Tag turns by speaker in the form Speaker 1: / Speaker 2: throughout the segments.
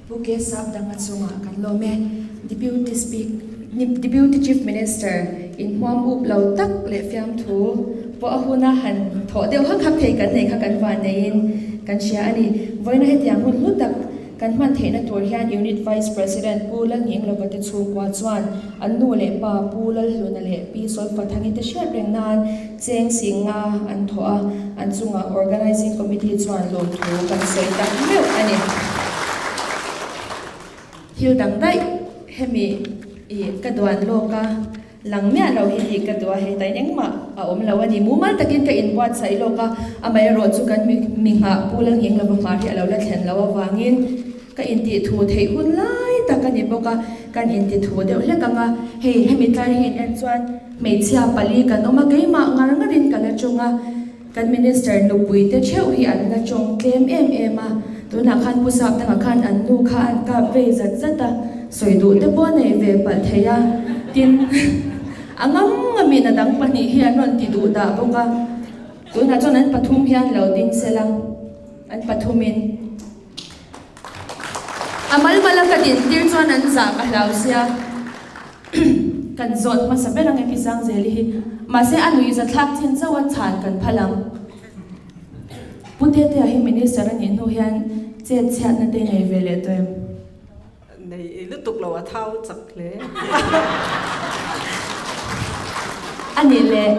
Speaker 1: Pu Kesap danga chungah kan lawm e. Deputy Speak Deputy Chief Minister in hmuam up lo tak leh fiamthu pawh a huna han thawh deuh hak hak thei kan nei kha kan van neiin kan hria a ni. Vawiina hetiang hun hlu tak kan hman theihna tur hian Unit Vice President Pu Lalnginglova te chhungkua chuan an nu leh pa Pu Lalhluna leh Pi Sawlfathangi te hriat reng nan Cheng Singa an thawh a, an chungah Organising Committee chuan lawmthu kan sawi tak meuh a ni. Thil dang daih hemi i ka duan lawk a, lang miah lo hi tih ka duh a, hei tain engmah a awm lo a ni. Mumal takin ka inbuatsaih lawk a, amaherawh chu kan mi nghah Pu Lalngeng lova hmar hi a lo la thlen loh avangin ka intih thu theih hun lai tak a ni bawk a, kan inti thu deuh hlek ang a, hei hemi tlar hi in en chuan hmeichhia pali kan awm a, keimah ngar ngarin ka la tawng a. Kan Minister nupui te theuh hi an la tawng tlem em em a, tunah khan Pu Sapdanga khan an nu kha an kap vei zat zat a, sawi duh te pawh nei ve palh thei a, tin a ngam ngamin a dang pahnih hi an rawn ti duh dah bawk a, tunah chuan an pathum hian lo ding sela, an pathumin a malmala ka din tir chuan an zah ka hlau sia. Kan zawt hmasa ber ang e Pi Sangzeli hi. Mahse a nuih zathlak chin chauh a chhan kan phal ang. Pu Tetea hi Minister a nih hnu hian chet chhiatna te nei ve leh tawh em?
Speaker 2: Nei lutuk lo a thau chak hle.
Speaker 1: A nih leh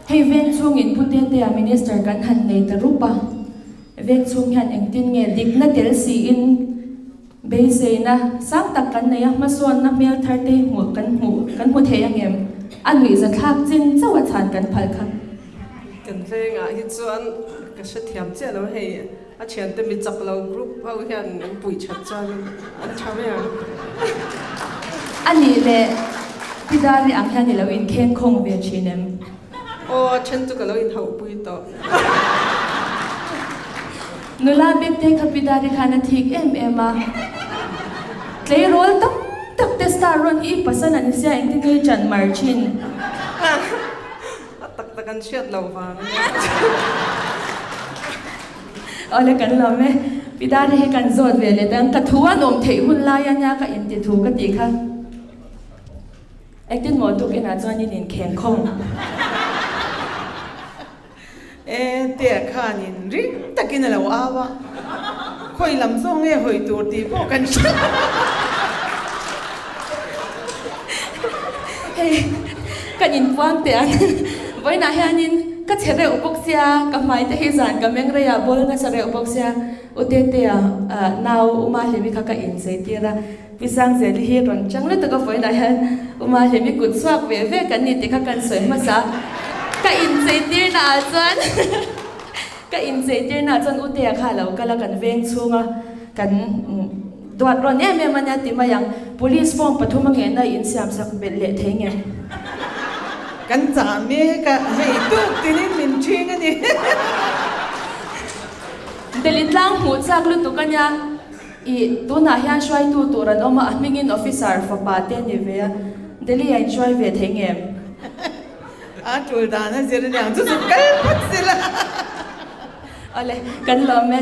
Speaker 1: hei veng chhungin Pu Tetea Minister kan han nei ta rup a, veng chhung hian engtin nge dikna tel siin Beiseina sang tak kan nei a, hmasawnna hmel thar te hi hmuh kan hmuh kan hmu thei ang em? A nuihzathlak chin chauh a chhan kan phal kha.
Speaker 2: Kan vengah hi chuan ka hrethiam chiah lo hei, a thiante mi chak lo group ho hian an puih that chuan an tha mai ang.
Speaker 1: A nih leh Pi Dari ang hian i lo inkheng khawng ve thin em?
Speaker 2: Aw, a then chu ka lo inhauh pui tawh.
Speaker 1: Nula Bette kha Pi Dari khan a thik em em a. Tleirawl tam tak te star rawn hi i pasal an sia engtin nge i chan mar thin?
Speaker 2: A tak tak an hriat lo vang.
Speaker 1: Awle kan lawm e. Pi Dari hi kan zawt ve leh dang. Ka thu a nawm theih hun lai a nia ka inti thu ka tih kha. Engtin maw tukinah chuan in inkheng khawng?
Speaker 3: E, Tea khanin ring takin a lo au a, khawi lam zawk nge hawi tur tih pawh kan hre lo.
Speaker 1: Hei, kan inpuang teh ang. Vawiinah hianin ka che reuh bawk sia, ka hmai te hi zan ka meng rei a, ball nasa reuh bawk sia, U Tetea nau Uma Hlimi kha ka inzeitir a. Pi Sangzeli hi rawn chang lutuk a vawiinah hian U Mahlemi kut chhuak ve ve kan ni tih kha kan sawi hmasa a, ka incheitirna ah chuan ka incheitirna ah chuan U Tea kha a lo kal a, kan veng chhung a, kan duat rawn em em a nia ti mai ang, Police form pathum a ngehna in siam sak belh leh thei nge?
Speaker 3: Kan chah mek a, hei tuk tinin min ṭhing a ni.
Speaker 1: Delhi tlang hmuh chak lutuk a nia. Ih, tunah hian hruaitu tur an awm a, a hmingin officer fapa te a ni ve a, Delhi a inhruai ve thei ngem?
Speaker 3: A tul dan a zir aniang chu zuk kal phawt sila.
Speaker 1: Awle, kan lawm e.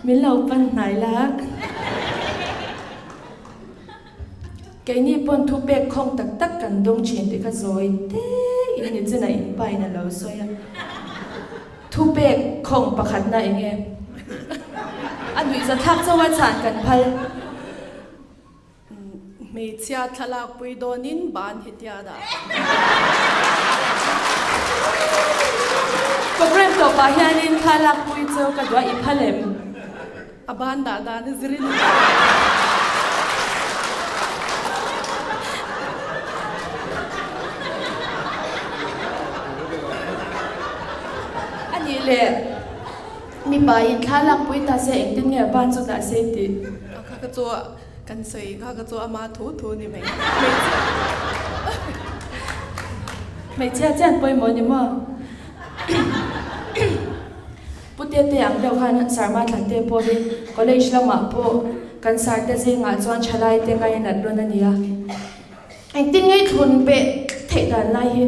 Speaker 1: Min lo pan hnai lak. Keini pawn thu pek khawng tak tak kan dawng thin tih kha zawi te in ni chinah in pa in a lo sawi a. Thupek khawng pakhatna eng nge? A nuihzathlak chauh a chhan kan phal.
Speaker 4: Hmeichhia thlalak pui dawnin ban hetia dah.
Speaker 1: Program tawpah hianin thlalak pui cheu ka duah i phal em?
Speaker 4: A ban dah dan a zirin.
Speaker 1: A nih leh mipa in thla lak pui ta se engtin nge a ban chu dah se tih.
Speaker 4: Kha ka chu kan sawi kha ka chu ama thu thu ni mai.
Speaker 1: Hmeichhia chian pawimawh ni maw? Pu Tete ang deuh khan Sarma Thlante pawh hi college lamah pawh kan sar te zingah chuan thalai te ngainat rawn a ni a. Engtin nge thlun peh theih dan lai hi?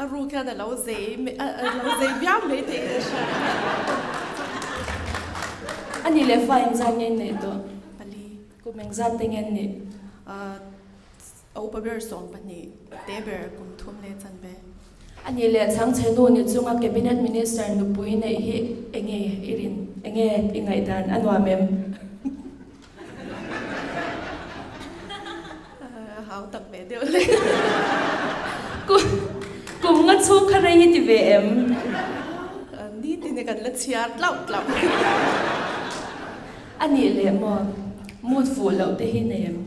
Speaker 4: A ruk hian a lo zei a lo zei viau mai thei ka hria.
Speaker 1: A nih leh fa engzat nge in neih tawh?
Speaker 4: Pali.
Speaker 1: Kum engzat te nge an nih?
Speaker 4: A upa ber 12, te ber kum thum leh chanve.
Speaker 1: A nih leh chhangchhe nu ni chunga Cabinet Minister nupui neih hi enge i rin? Enge i ngaihdan a nuam em?
Speaker 4: A hau tak ve deuh le.
Speaker 1: Kum nga chhung kha rei hi ti ve em?
Speaker 4: Nitin hi kan la chhiar tlauh tlauh.
Speaker 1: A nih leh maw? Mood fuh loh te hi nei em?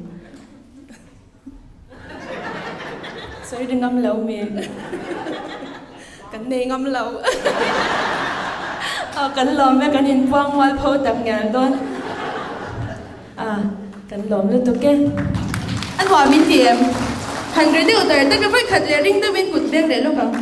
Speaker 1: Sawi ri ngam lo mi.
Speaker 4: Kan nei ngam lo.
Speaker 1: Aw kan lawm e, kan inpuang mual pho tak ngial dawn. A, kan lawm lutuk e. A nuam in ti em? Han ri deuh dar tak a, vawikhat leh ring deuhin kut beng leh lawk ang.